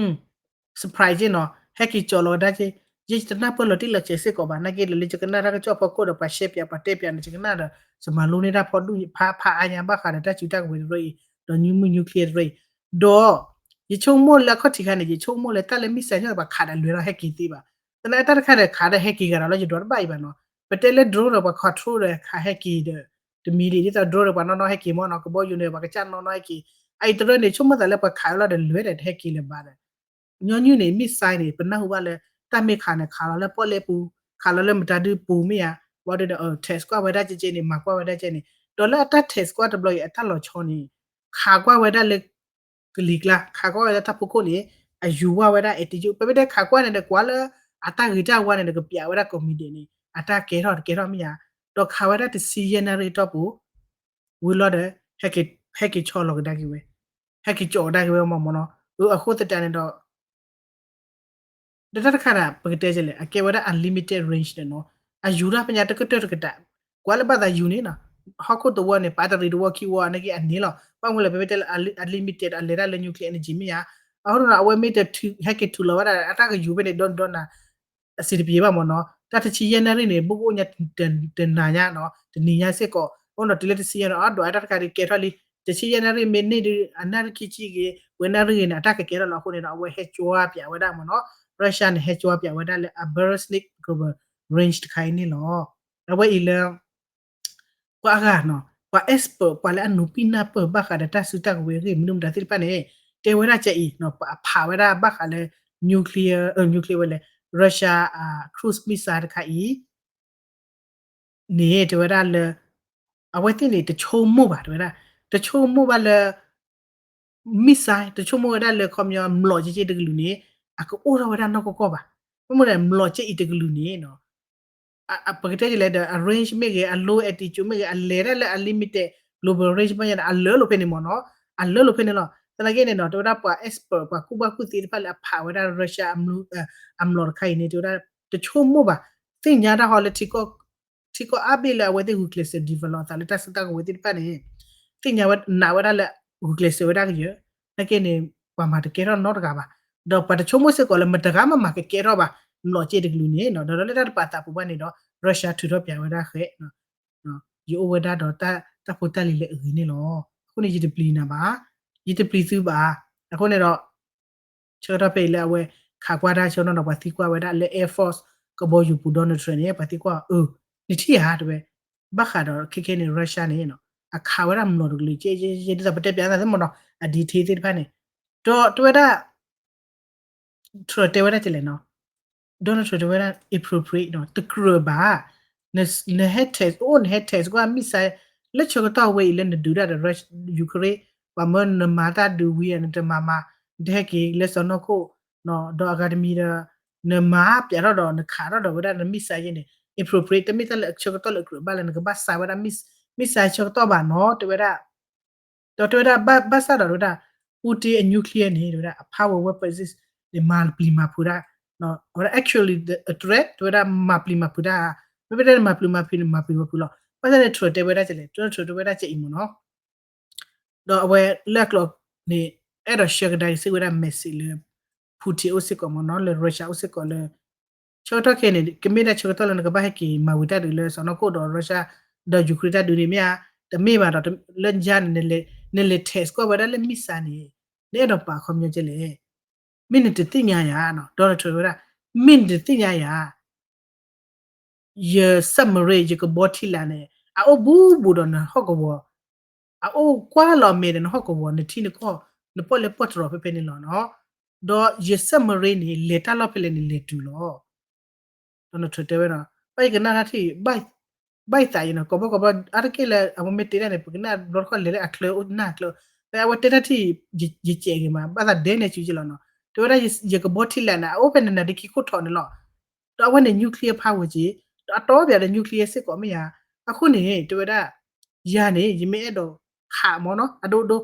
surprise နီၤ ဟဲက့ၤကၠီၣ်လီၤကဒါက့ၤ ယဲယတနၢ်ပၢၢ်လီၤတံၢ်လီၤဆဲးစ့ၢ်ကီးဘၣ် နာ်က့ဒီးလၢယကနၣ်တၢ်ကစီၣ်ဖီခိၣ်ဒီးပှၤရှဲပၠးပှၤတဲပၠးန့ၣ် ယကနၣ်ဒီး ယမၤလိန့ၢ်တၢ်ဖီဒူၣ်ဖးဖးအါညါဘၣ်ဃးဒီးတၢ်စုတၢ်ကဝဲၤတရၢအံၤ ဒီး nuclear တရၢအံၤ ဒီး ယဆိကမိၣ်လၢအခီၣ်ထံးခါန့ၣ် ယဆိကမိၣ်လၢတၢ်လၢ missile န့ၣ် ပှၤခးဒီးလဲၤလီၤဟဲက့ၤသ့ဘၣ် သနာ်က့တၢ်တခါဒီးခးဒီးဟဲက့ၤဂၤဒီးလီၤ ယဒိးတဘၣ်အံၤဘၣ်နီၤ ပတဲလၢ drone ဒီးပှၤ control ဒီးခးဟဲက့ၤဒီး တမံၤဒံး ဒ်သိး drone ဒီးပှၤနီၢ်နီၢ်ဟဲက့ၤမ့ၢ်နီၤ ကဘီယူၤန့ၣ် ပှၤကစၢ်နီၢ်နီၢ်ဟဲက့ၤ အအံၤတရၢန့ၣ် ဆိကမိၣ်သးလၢပှၤခးဝဲလီၤဒီးလဲၤဒီးတဟဲက့ၤလၢၤဘၣ်ဒီး ညီနုၢ်န့ၣ် missile န့ၣ် ပနၢ်ဟူဘၣ်လၢ တၢ်မ့ၢ်ခးန့ၣ် ခးလီၤလၢပီၣ်လဲၣ်ပူၤ ခးလီၤလၢမတၤဒုပူၤမ့ၢ်ဧါ ဘၣ်ဒီး test ကွၢ်ဝဲဒၣ်ကဲကဲန့ၣ် မၤကွၢ်ဝဲဒၣ်ကဲန့ၣ် ဒီးလၢအတၢ် test ကွၢ်တဘျီအံၤ အတၢ်လီၤဆီန့ၣ် ခးကွၢ်ဝဲဒၣ်လၢ ကလံၤကျါ ခးကွၢ်ဝဲဒၣ်တၢ်ဖီခိၣ်န့ၣ် အယူၤဝါဝဲဒၣ် altitude ပမ့ၢ်တဲခးကွၢ်န့ၣ်ဒီး ကွၢ်လၢအတၢ်ဂ့ၤတၢ်ဝါန့ၣ်ဒီး ကပျးဝဲဒၣ်ကိးမံၤဒဲးန့ၣ် အတၢ်ကဲထီၣ်တကဲထီၣ်မ့ၢ်ဧါ ဒီးခးဝဲဒၣ်တဆံယဲၢ်နၣ်ရံၣ်အတီၢ်ပူၤ ဝံၤလီၤဒီး ဟဲက့ၤဆီလီၤကဒါက့ၤဝဲ ဟဲက့ၤကၠီၣ်ကဒါက့ၤဝဲမ့ၢ်မ့ၢ်နီၤ အဃိသတးန့ၣ်ဒီး ဒီးတၢ်တခါန့ၣ် ပကတဲလဲၣ် အကဲဝဲဒၣ် unlimited range န့ၣ်နီၤ အယူၤတၢ်ဖဲညါတကတၢၢ်တကတၢၢ် ကွၢ်လၢဘၣ်သးယူၤန့ၣ်နီၤ ဟီၣ်ခိၣ်တဝီန့ၣ် ပာ်တရံးတဝီခံဝီန့ၣ်က့ၤအန့ၣ်လီၤ ဘၣ်မနုၤလဲၣ် ပမ့ၢ်တဲလၢ unlimited အလဲၤတၢ်လၢ nuclear energy မ့ၢ်ဧါ အဃိန့ၣ်ဒီး အဝဲမ့ၢ်တဟဲက့ၤထုးလီၤဝဲဒၣ် အတၢ်ကယူၤဖဲန့ၣ် ဒီနဒီနၤ အဆင်တပြေဘၣ်မ့ၢ်နီၤ တၢ်တဆံယဲၢ်နၣ်ရံၣ်န့ၣ် ဘိၣ်ကအိၣ်ညါတနၤညါနီၤ တနံၤညါစ့ၢ်ကီး အဃိန့ၣ်တုၤလၢတဆံယဲၢ်န့ၣ် အဒိးအတၢ်တခါဒ်ကဲထီၣ်လံ တဆံယဲၢ်နၣ်ရံၣ်မ့ၢ်န့ၢ်ဒုး အနၣ်ရံၣ်ခံဆံဂ့ၤ ဝဲနၣ်ရံၣ်ဂ့ၤန့ၣ် အတၢ်ကကဲထီၣ်လီၤ အဃိန့ၣ်ဒီး အဝဲဟဲကၠီပၠးဝဲဒၣ်မ့ၢ်နီၤ Russia န့ၣ် ဟဲကၠီပၠးဝဲဒၣ်လၢ အ Burasnik global range တခါအံၤန့ၣ်လီၤ အဝဲအံၤလၢ ပှၤအဂၤနီၤ ပှၤ expert ပှၤလၢအနုာ်ပံနၢ်ပၢၢ်ဘၣ်ဃးဒီးတၢ်စုတၢ်ကဝဲၤအဂ့ၢ်မနုၤမတၤသ့ၣ်တဖၣ်န့ၣ် တဲဝဲဒၣ်ကအံၤနီၤ ပှၤအဖးဝဲဒၣ်ဘၣ်ဃးလၢ nuclear အ nuclear ဝဲလဲၣ် Russia အ cruise missile တခါအံၤ န့ၣ် တဲဝဲဒၣ်လၢ အဝဲသ့ၣ်န့ၣ် တဆိကမိၣ်ဘၣ် တဲဝဲဒၣ် တဆိကမိၣ်ဘၣ်လၢ missile တဆိကမိၣ်ဝဲဒၣ်လၢခီပညီ မျိာ်ကဲကဲတကလုာ်န့ၣ် အကအိၣ်ထီၣ်ဝဲဒၣ်နီၢ်ကီၢ်ကီၢ်ဘၣ်. ဘၣ်မနုၤလဲၣ် မျိာ်ကဲအံၤတကလုာ်န့ၣ် ပကတဲဒ်လဲၣ်ဒီး အ range မ့ၢ်ဂ့ၤ အ low altitude မ့ၢ်ဂ့ၤ အလဲၤဒၣ်လၢ unlimited global range ဘၣ်ညါန့ၣ် အလၢလိာ်ဖဲန့ၣ်မ့ၢ်နီၤ, အလၢလိာ်ဖဲန့ၣ်လီၤ. သနာ်က့န့ၣ်နီၤ တဲဝဲဒၣ်ပှၤ expert ပှၤကူၣ်ဘၣ်ကူၣ်သ့သ့ၣ်တဖၣ်လၢအဖးဝဲဒၣ် Russia အမျိာ်တခါအံၤန့ၣ် တဲဝဲဒၣ် တဆိကမိၣ်ဘၣ်, သ့ၣ်ညါတၢ်ဟီလၢ ထံကီၢ်အါဘ့ၣ်လၢအဝဲသ့ၣ်ဂုာ်ကျဲးစၢး develop အသးလၢတၢ်စုတၢ်ကဝဲၤသ့ၣ်တဖၣ်န့ၣ် သ့ၣ်ညါဝဲနာ်ဝဲဒၣ်လၢ ဂုာ်ကျဲးစၢးဝဲဒၣ်ကယၢၤ, သနာ်က့န့ၣ် ပှၤမၤတကဲထီၣ်နီတဂၤဘၣ်. ဒီးပှၤတဆိကမိၣ်စ့ၢ်ကီးလၢမတဂၤမးမၤကကဲထီၣ်ဘၣ် မျိာ်ကဲတကလုာ်န့ၣ်, ဒီးလၢတၢ်တပာ်သးပူၤဘၣ်န့ၣ်ဒီး Russia ထုးထီၣ်ပၠးဝဲဒၣ်ဃဲ ယအိၣ်ဝဲဒၣ်ဒီးတၢ်ဖိတၢ်လံၤလၢအဂ့ၤန့ၣ်လီၤ. အဃိန့ၣ် ယတပျံၤနၤဘၣ်, ယတပျံၤသုဘၣ်. အဃိန့ၣ်ဒီး ဆၢကတီၢ်ဖဲအံၤလၢအဝဲခးကွၢ်တၢ်ဆၢကတီၢ်ဒီး ပှၤသံကွၢ်ဝဲဒၣ်လၢ Air Force ကဘီယူၤပူၤ Donald Trump န့ၣ် ပှၤသံကွၢ်အီၤ, အၢ နထံၣ်ဧါ တဲဝဲ, ဘၣ်ဃးဒီးခဲခဲန့ၣ် Russia န့ၣ် အခးဝဲဒၣ်မျိာ်တကလုာ် ကဲကဲဒ်သိးပတဲပၠးသ့ၣ်မ့ၢ်နီၤ အ detail သ့ၣ်တဖၣ်န့ၣ်, ဒီးတဲဝဲဒၣ် Trump တဲဝဲဒၣ်ကလဲၣ်နီၤ, Donald Trump တဲဝဲဒၣ် appropriate နီၤ တကြၢးဘၣ်, နဟဲ test အိၣ် နဟဲ test ကွၢ် missile လၢဆၢကတီၢ်ဝဲအံၤလၢနဒုးတၢ်ဒီး Ukraine ပှၤမၢနမၤတၢ်ဒုးဝံၤ နတမၤမၤ, နတဟဲက့ၤလၢစီၤနီၢ်ခိၣ်, ဒီးအဂၤတမံၤဒီး နမၤပၠးထီၣ်ဒီးနခးထီၣ်ဒီးဝဲဒၣ်န missile ယဲန့ၣ် appropriate တမ့ၢ်တၢ်လၢအဆၢကတီၢ်လၢအကြၢးဘၣ်လၢနကဘၣ်စးဝဲဒၣ် missile ဆၢကတီၢ်ဘၣ်နီၤ တဲဝဲဒၣ် ဒီးတဲဝဲဒၣ်ဘၣ်ဆၣ်ဒီးတဲဝဲဒၣ် Putin အ nuclear န့ၣ် တဲဝဲဒၣ်အ power weapon န့ၣ် မၤပျံၤမၤဖုးတၢ်, အဝဲဒၣ် actually a threat တဲဝဲဒၣ်မၤပျံၤမၤဖုးတၢ်, မ့မ့ၢ်တဲမၤပျံၤမၤဖုးန့ၣ် မၤပျံၤမၤဖုးလီၤ. ဘၣ်ဆၣ်န့ၣ် Trump တဲဝဲဒၣ်ကလဲၣ်, Trump တဲဝဲဒၣ်ကအံၤမ့ၢ်နီၤ ဒီးအဝဲလၢအကျိၤန့ၣ် အဲၣ်ဒိး share ကဒါက့ၤစ့ၢ်ဝဲဒၣ် message လၢ Putin အိၣ်စ့ၢ်ကီးမ့ၢ်နီၤ လၢ Russia အိၣ်စ့ၢ်ကီးလၢ ဆၢကတီၢ်ခဲအံၤန့ၣ် ကမ့ၢ်ဒၣ်ဆၢကတီၢ်လၢနကဘၣ်ဟဲက့ၤမၤဝံၤတၢ်ဒုးလၢစီၤနီၢ်ခိၣ်ဒီး Russia ဒီး Ukraine တၢ်ဒုးန့ၣ်မ့ၢ်ဧါ, တမ့ၢ်ဘၣ်ဒီး လၢယါန့ၣ် နလဲၤ test ကွၢ်ဝဲဒၣ်လၢ missile န့ၣ် နအဲၣ်ဒိးပာ်ခီပညီကဲလဲၣ်. မ့ၢ်နတသ့ၣ်ညါယၤ Donald Trump တဲဝဲဒၣ် မ့ၢ်နတသ့ၣ်ညါယၤ ယ submarine ယကဘီထံလာ်န့ၣ် အအိၣ်ဘူးဘူးဒီးနဟီၣ်ကဝီၤ, အအိၣ်ကွၢ်လီၤအမဲာ်ဒီးနဟီၣ်ကဝီၤ နထံနကီၢ် နပီၣ်လဲၣ်ပီၣ်တြီၤဖဲဖဲန့ၣ်လီၤနီၤ. ဒီးယ submarine န့ၣ် လဲၤတၢ်လီၢ်ဖဲလဲၣ်န့ၣ် လဲၤတုၤလီၤ. Donald Trump တဲဝဲဒၣ် ဘၣ်ယကနၣ်တၢ်ထံၣ် ဘၣ်ယသးအံၤနီၤ ကိးဘီကိးဘီ အါတက့ၢ်လၢအဝဲမ့ၢ်တဲတၢ်န့ၣ် ပကနၣ်ဘျီတခီၣ်လဲၤလၢအချၢအိၣ်နၢ်ချၢ, ဖဲအဝဲတဲတၢ်ထံၣ် ယကဲးဂ့ၤမး ဘၣ်သးဒဲန့ၣ်စုကလီၤနီၤ. တဲဝဲဒၣ်ယကဘီထံလာ်န့ၣ် အအိၣ်ဖဲနနၤဒ့ခံခိၣ်ထီးန့ၣ်လီၤ. ဒီးအဝဲန့ၣ် nuclear power က့ၤ, ဒီးအတီပၠးဒီး nuclear စ့ၢ်ကီးမ့ၢ်ယါ. အဃိန့ၣ် တဲဝဲဒၣ် ယၤန့ၣ် ယမ့ၢ်အဲၣ်ဒိးခးမ့ၢ်နီၤ အဒိဒိ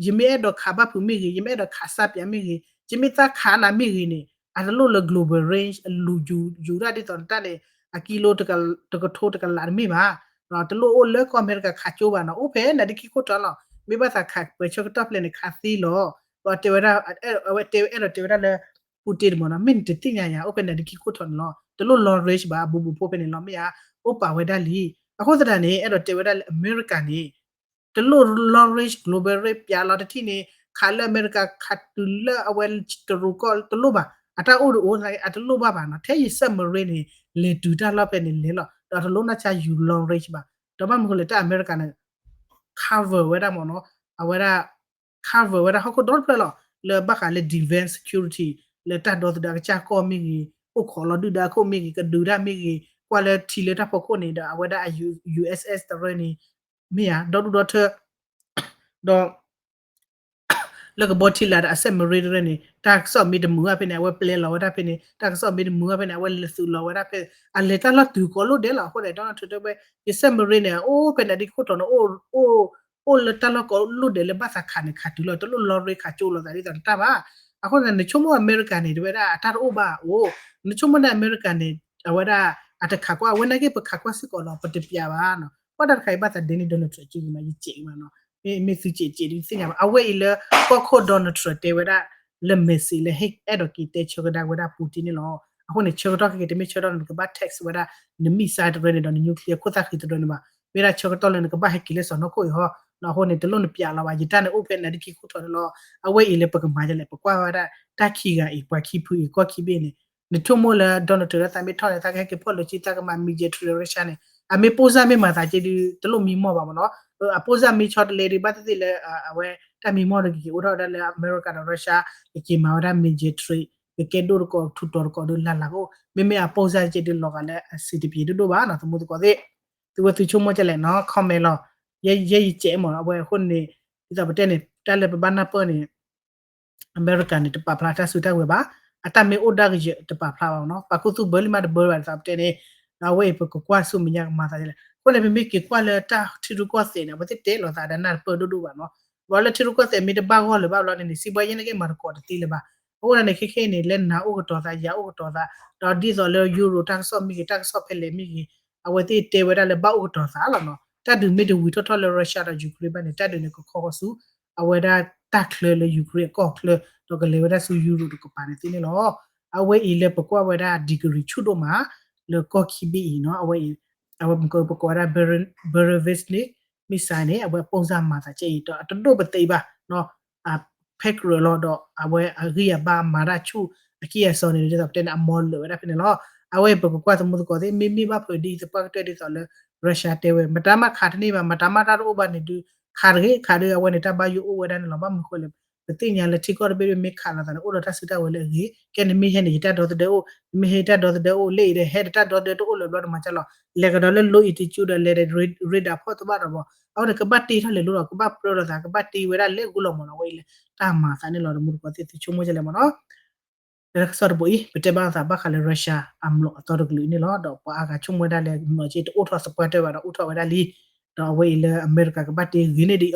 ယမ့ၢ်အဲၣ်ဒိးခးဘၣ်ဖုးမ့ၢ်ဂ့ၤ, ယမ့ၢ်အဲၣ်ဒိးခးစၢ်ပၠးမ့ၢ်ဂ့ၤ, ယမ့ၢ်သးခးနၤမ့ၢ်ဂ့ၤန့ၣ် အတလိၣ်လၢ global range လူၤယူၤ ယူၤတၢ်ဒ်သိးနတၢ်န့ၣ် အကံလိ တကထိတကလးတမ့ၢ်ဘၣ်. တလိၣ်အိၣ်လၢကီၢ်အမဲရကၤခးကၠိဘၣ်နီၤ, အိၣ်ဖဲနၤဒ့ခံခိၣ်ထီၣ်လီၤ. မ့ၢ်ဘၣ်သးခးပှဲၤဆၢကတီၢ်ဖျဲးန့ၣ် ခးသ့လီၤ. ဒီးတဲဝဲဒၣ် အဝဲတဲဝဲအဲၣ်ဒိးတဲဝဲဒၣ်လၢ Putin တမ့ၢ်နီၤ, မ့ၢ်နတသ့ၣ်ညါယၤ အိၣ်ဖဲနၤဒ့ခံခိၣ်ထီၣ်န့ၣ်လီၤ. တလိၣ် long range ဘၣ်, အဘူးဘူးဖိဖဲန့ၣ်လီၤ မ့ၢ်ဧါ, အိၣ်ပာ်ဝဲဒၣ်လံ. အဃိသတးန့ၣ် အဲၣ်ဒိးတဲဝဲဒၣ်လၢအမဲရကၤန့ၣ် တလိၣ် long range global range ပၠးလီၤတထံၣ်န့ၣ် ခးလၢအမဲရကၤ ခးတုၤလၢအဝဲတရူးကီၢ်တလိၣ်ဘၣ်, အတၢ်အိၣ်တအိၣ် အတလိၣ်ဘၣ်ဘၣ်နီၤ. ထဲယ submarine န့ၣ် လဲၤတုၤတၢ်လီၢ်ဖဲန့ၣ်လဲၤလီၤ, ဒီးတလိၣ်နီၢ်ဆါယူၤ long range ဘၣ်. ဒီးဘၣ်မနုၤဃိလဲၣ် တၢ်အမဲရကၤန့ၣ် cover ဝဲဒၣ်မ့ၢ်နီၤ, အဝဲဒၣ် cover ဝဲဒၣ်ဟီၣ်ခိၣ်ဒီတဖျၢၣ်လီၤ, လၢဘၣ်ဃးလၢ defense security လၢတၢ်ဒီသဒၢကစၢ်ကီၢ်မ့ၢ်ဂ့ၤ, အိၣ်ခိးလီၤဒုၣ်ဒါခိၣ်မ့ၢ်ဂ့ၤ, ကဒုးတၢ်မ့ၢ်ဂ့ၤ, ကွၢ်လၢထံလၢတၢ်ဖီခိၣ်န့ၣ်ဒီး အဝဲဒၣ်အ U S S တရၢန့ၣ် မ့ၢ်ဧါ, ဒီဒူၣ်ဒီထၢ ဒီး လၢကဘီထံလာ်ဒီးအ submarine တရၢန့ၣ် တၢ်ကစီၣ်မ့ၢ်တမုာ်ဘၣ်ဖဲန့ၣ် အဝဲပျဲလီၤဝဲဒၣ်ဖဲန့ၣ်, တၢ်ကစီၣ်မ့ၢ်တမုာ်ဘၣ်ဖဲန့ၣ် အဝဲလဲၤသုးလီၤဝဲဒၣ်ဖဲ, အလဲၤတၢ်လီၢ်တုၤကိးလိၣ်ဒဲးလီၤ. အဃိန့ၣ် Donald Trump တဲဝဲ ယ submarine န့ၣ် အိၣ်ဖဲနၤဒ့ခိၣ်ထီၣ်န့ၣ် အိၣ် အိၣ်လၢတၢ်လီၢ်ကိးလိၣ်ဒဲးလၢဘၣ်သးခးန့ၣ် ခးတုၤလီၤ, တလိၣ် long range ခးကၠိလိာ်သးဒ်သိးနတၢ်ဘၣ်. အဃိန့ၣ် နဆိကမိၣ်အမဲရကၤန့ၣ် တဝဲဒၣ်အတၢ်တအိၣ်ဘၣ်အိၣ်, နဆိကမိၣ်န့ၣ်အမဲရကၤန့ၣ် အဝဲဒၣ် အတခးကွၢ် အဝဲနာ်က့ ပခးကွၢ်စ့ၢ်ကီးလီၤ ပတပျးဘၣ်နီၤ. ကွၢ်တၢ်တခါအံၤဘၣ်သးဒ်န့ၣ် Donald Trump က့ဂ့ၤမး ယစဲးဂ့ၤမးနီၤ, မ့ၢ်သုစဲးစဲးဒ် တသ့ၣ်ညါဘၣ်. အဝဲအံၤလၢ ကီၢ်ခိၣ် Donald Trump တဲဝဲဒၣ် လၢ message လၢဟ့ၣ်အဲၣ်ဒိးက့ၤတဲဆၢကဒါဝဲဒၣ် Putin န့ၣ်လီၤ. အဃိန့ၣ် ဆၢကတီၢ်ခဲက့ၤ တမ့ၢ်ဆၢကတီၢ်န့ၣ် နကဘၣ် test ဝဲဒၣ် န missile တရၢန့ၣ်ဒီး န nuclear ခိၣ်သၣ်ဃံတရၢန့ၣ်ဘၣ်. မ့ၢ်ဒၣ်ဆၢကတီၢ်လၢနကဘၣ်ဟဲက့ၤလၢစီၢ်နီၤခိၣ်အံၤဟီ, အဃိန့ၣ် တလိၣ်နပျးလီၤဘၣ်, ယတၢ်န့ၣ်အိၣ်ဖဲနၤဒ့ခံခိၣ်ထီၣ်န့ၣ်လီၤ. အဝဲအံၤလၢပကမၤဒ်လဲၣ် ပကွၢ်ဝဲဒၣ် တၢ်ခံဂၤအံၤ ပှၤခံဖုအံၤ ကီၢ်ခံဘ့ၣ်န့ၣ် နဆိကမိၣ်လၢ Donald Trump လၢသးမ့ၢ်ထီၣ်န့ၣ် သးကဟဲက့ၤဖီၣ်လီၤစ့ သးကမၤ military Russia န့ၣ် အမ့ၢ်ပိၢ်စၢ်မ့ၢ်မၤသးက့ဒုး တလိၣ်မံမီၢ်ဘၣ်မ့ၢ်နီၤ. အပိၢ်စၢ်မ့ၢ်ဆီတလဲဒုး ဘၣ်သ့ၣ်သ့ၣ်လၢ အဝဲတၢ်မံမီၢ်ဒီး ကက့ၤအိၣ်ထီၣ်ဝဲဒၣ်လၢအမဲရကၤဒီး Russia ကက့ၤမၤဝဲဒၣ် military ကကဲဒိၣ်တကိး ထူးတီၤတကိးဒီး လၢ်လၢ်ကအိၣ် မ့မ့ၢ်အပိၢ်စၢ်က့ဒုး လီၤဂာ်လၢအဆံးတပျ့ၤဒိၣ်ဒိၣ်ဘၣ်နီၤ သမူသကိးသ့ၣ်. သုဝဲသုဆိကမိၣ်ကလဲၣ်နီၤ comment လီၤ. ယဲယစဲးမ့ၢ်နီၤ အဝဲအဃိန့ၣ် ဒ်သိးပတဲန့ၣ် တၢ်လၢပဘၣ်နၢ်ပၢၢ်န့ၣ် အမဲရကၤန့ၣ် တပာ်ဖျါတၢ်စုတၢ်ဝဲၤဘၣ်. အတၢ်မ့ၢ်အိၣ်ဒၣ်ကယဲၢ်တပာ်ဖျါဘၣ်နီၤ. ပာ်ခူသူၣ်ဘၢလံမးတဘၢဘၣ်ဒ်သိးပတဲန့ၣ် ဒီးအဝဲအံၤပကကွၢ်ဆူမဲာ်ညါကမၤသးဒ်လဲၣ်. အဃိန့ၣ် ပမ့ၢ်က့ၤကွၢ်လၢတၢ်ထံရူၢ်ကီၢ်သဲးန့ၣ် အဝဲသ့ၣ်တဲလီၤသးဒီးနၢ်တပၢၢ်ဒိၣ်ဒိၣ်ဘၣ်နီၤ. ဘၣ်လၢထံရူၢ်ကီၢ်သဲးမ့ၢ်တဘၣ်ဂီၢ်လၢၤဘၣ်ဘျီန့ၣ်န့ၣ် စံးဘှါယဲန့ၣ်က့မၤသကိးတသ့လၢၤဘၣ်. အဃိန့ၣ် ခဲခဲအံၤန့ၣ် လၢနၤအိၣ်ကတီၤသး ယၤအိၣ်ကတီၤသး ဒီးဒ်သိးလၢ Euro တၢ်ကစီၣ်မ့ၢ်ဂ့ၤ တၢ်ကစီၣ်ဖဲလဲၣ်မ့ၢ်ဂ့ၤ အဝဲသ့ၣ်တဲဝဲဒၣ်လၢဘၣ်အိၣ်ကတီၤသးလီၤနီၤ. တၢ်ဒုးမ့ၢ်တဝံၤထီၣ်ထီၣ်လၢ Russia ဒီး Ukraine ဘၣ်န့ၣ် တၢ်ဒုးန့ၣ်ကခီဃီဆူ အဝဲဒၣ်တၢ်ချၢလၢ Ukraine အကီၢ်ချၢ ဒီးကလဲၤဝဲဒၣ်ဆူ Euro တကပၤန့ၣ်သ့န့ၣ်လီၤ. အဝဲအံၤလၢပကွၢ်ဝဲဒၣ် degree ဆူၣ်ဒိၣ်မး လၢကီၢ်ခံဘ့ၣ်အံၤနီၤ အဝဲအံၤ အဝဲပကိးဝဲဒၣ် ballistic missile န့ၣ် အဝဲပိၢ်စၢ်မၤသးကဲအံၤ ဒီးအတဒိၣ်ပသဲးအံၤဘၣ်နီၤ အဖဲကြၢးလီၤဒီး အဝဲအဂံၢ်အဘါမၤတၢ်ဆူၣ်အကံၢ်အစီန့ၣ် ဒ်သိးပတဲန့ၣ် အမီၤလၢာ်ဝဲဒၣ်ဖဲန့ၣ်လီၤ. အဝဲအံၤပကကွၢ်သမူသကိးသ့ၣ် မ့မ့ၢ်ဘၣ်ဖုးဒ်အံၤ သပှၢ်ကတၢၢ်ဒ်သိးလၢ Russia တဲဝဲ မတၤမးခးတန့ၢ်ဘၣ် မတၤမးတၢ်တအိၣ်ဘၣ်န့ၣ်ဒုး ခးတဂ့ၤ ခးဒုး အဝဲန့ၣ်တၢ်ဘၣ်ယိၣ်အိၣ်ဝဲဒၣ်န့ၣ်လီၤ. ဘၣ်မနုၤဃိလဲၣ် ပသ့ၣ်ညါလၢထံကီၢ်တဘ့ၣ်ဘ့ၣ်မ့ၢ်ခးလိာ်သးန့ၣ် အိၣ်ဒီးတၢ်စုတၢ်ဝဲၤလၢအဂ့ၤ ကဲနမ့ၢ်ဟဲန့ၣ် ယတၢ်ဒီသဒၢအိၣ် နမ့ၢ်ဟဲယတၢ်ဒီသဒၢအိၣ် လၢအံၤဒီးဟဲဒီးတၢ်ဒီသဒၢတအိၣ်လၢၤဘျီတမၤကလီၤ လဲၤကဒီးလၢ low altitude ဒီးလဲၤဒီး radar ဖီၣ်တဘၣ်ဒီးဘၣ် အဃိန့ၣ် ကဘၣ်တ့ထီၣ်လဲၤလိၤဒီး ကဘၣ်ပြၢလိာ်သး ကဘၣ်တ့ဝဲဒၣ်လၢဂုၢ်လီၤမ့ၢ်နီၤ အဝဲအံၤလၢ တၢ်မၤသးန့ၣ်လီၤ သမူသကိးသ့ၣ် သုဆိကမိၣ်ကလဲၣ်မ့ၢ်နီၤ လၢတၢ်ကစီၣ်တဘိအံၤ ပတဲဘၣ်သးဘၣ်ဃးလၢ Russia အမျိာ်အသီတကလုာ်န့ၣ်လီၤ. ဒီးပှၤအါဂၤဆိကမိၣ်ဝဲဒၣ်လၢ မျိာ်က့တအိၣ်ထီၣ်သပှၢ်တၢၢ်ဘၣ်ဒီးအိၣ်ထီၣ်ဝဲဒၣ်လံ. ဒီးအဝဲအံၤလၢအမဲရကၤကဘၣ်တ့ဂ့ၤန့ၢ်ဒံးအီၤ ဒီး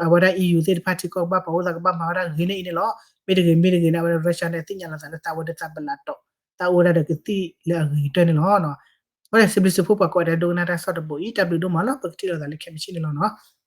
အဝဲဒၣ် EU သ့ၣ်တဖၣ်ထံကီၢ်ကဘၣ်ပာ်အိၣ်သးကဘၣ်မၤဝဲဒၣ်ဂ့ၤန့ၢ်အံၤန့ၣ်လီၤ. မ့ၢ်တဂ့ၤ မ့ၢ်တဂ့ၤန့ၣ် အဝဲဒၣ် Russia န့ၣ် သ့ၣ်ညါလီၤသးလၢသးဝဲဒၣ်သးဘလးတီၤ သးအိၣ်ဝဲဒၣ်ဒီးကသံၣ်လၢအဂ့ၤကတၢၢ်န့ၣ်လီၤ. အဃိန့ၣ် စံးဘျုးစံးဖှိၣ်ပှၤကိးဂၤဒဲးဒိကနၣ်တၢ်ကစီၣ်တဘိအံၤ တၢ်ဘျုးဒိၣ်မးလီၤ. ပကထံၣ်လိာ်သးလၢခဲမုၢ်ဆ့ၣ်န့ၣ်လီၤနီၤ.